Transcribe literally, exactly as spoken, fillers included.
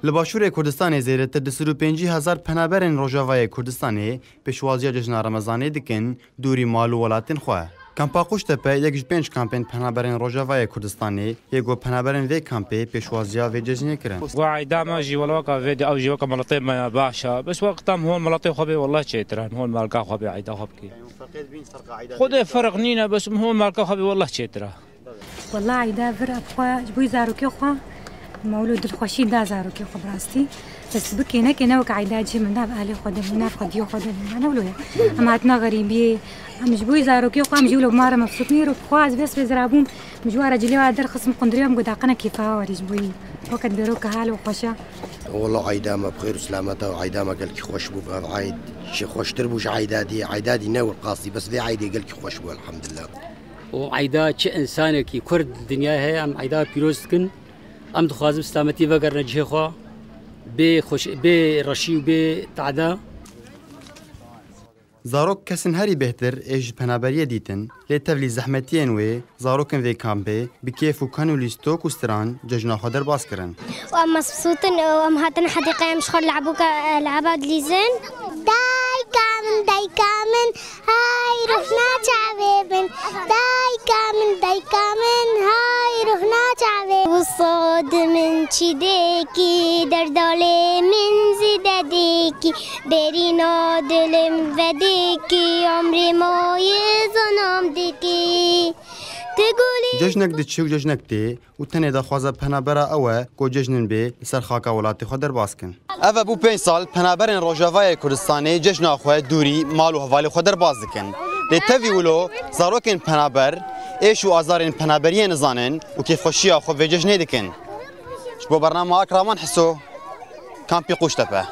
Li Başûrê Kurdistanê zêdetir du sed û pêncî hezar penaberên Rojavayê Kurdistanê pêşwaziya cejna Remezanê dikin dûrî mal û welatên xwe. Kampa Qûştepe yek ji pênc kampên penaberên Rojavayê Kurdistanê yê ku penaberên vê kampê pêşwaziya vê cejnê kirin. Gu eyda me jî wele weka vê de ew jî weke miletê me ya baş e. Bes wexta em hol miletê xwe bê wele çêtir e, em hol malka xwe bê eyda xwe bikê. Xwedê ferq nîne, bes em hol malka xwe bê wele çêtir e. Wela eyda vir ev xwe ji bo zarokê xwe mewlo dilxweşî da zarokê xwe bi rastî. Bes bikê nekê ne wek eyda cihê min nav alê xwe de bû, nav xwediyê xwe de bû. Ne wilo ye. Em hatina xerîbiyê. Em ji bo zarokê xwe em jî wilo bi ma re mefsût nî. Ro xwe ez vê sibê zira bûm. Em ji wa re cilê wa derxistim qundiriya em got daqine kêfa wa werî ji bo yî. Weke dero ke hal û xweş e. Wela eyda me bi xêr û selamet e û eyda me gelkî xweş bû. Ev eyd jî xweştir bû ji eyda dî. Eyda dî ne wir qasî, bes vê eydê gelkî xweş bû elhamdulillah. û eyda çi însanekî Kurd li dinyayê heye, em eyda pîroz dikin. Em dixwazin bi selametî vegerine cihê xwe, bê xweş-, bê reşî û bê te'da. Zarok kesên herî bêhtir ê ji penaberiyê dîtin, lê tevlî zehmetiyên wê zarokên vê kampê bi kêf û kan û lîstok û stran cejna xwe derbas kirin. û em mesût in û em hatin hedîqeyê em ji xwe lehbûka, leheba dilîzin. Dayka min, dayka min, hay ruhna çavê min. Dayka min, dayka min, hay ruhna çavê. Wisa di min çi dikî, derdalê min zîde dikî. Berîna dilim vedikî, emrê ma yê zanam dikî. Tu gulî. Cejnek diçe û cejnek tê û tenê daxwaza penabera ew e ku cejnên bê li ser xaka welatê xwe derbas kin. Ev e bû pênc sal penaberên Rojavayê Kurdistanê cejna xwe dûrî mal û hevalê xwe derbas dikin. Lê tevî wilo zarokên penaber êş û azarên penaberiyê nizanin û kêfxweşiya xwe vê cejnê dikin. Ji bo bernama Akraman Hiso, Kampî Qûştepe.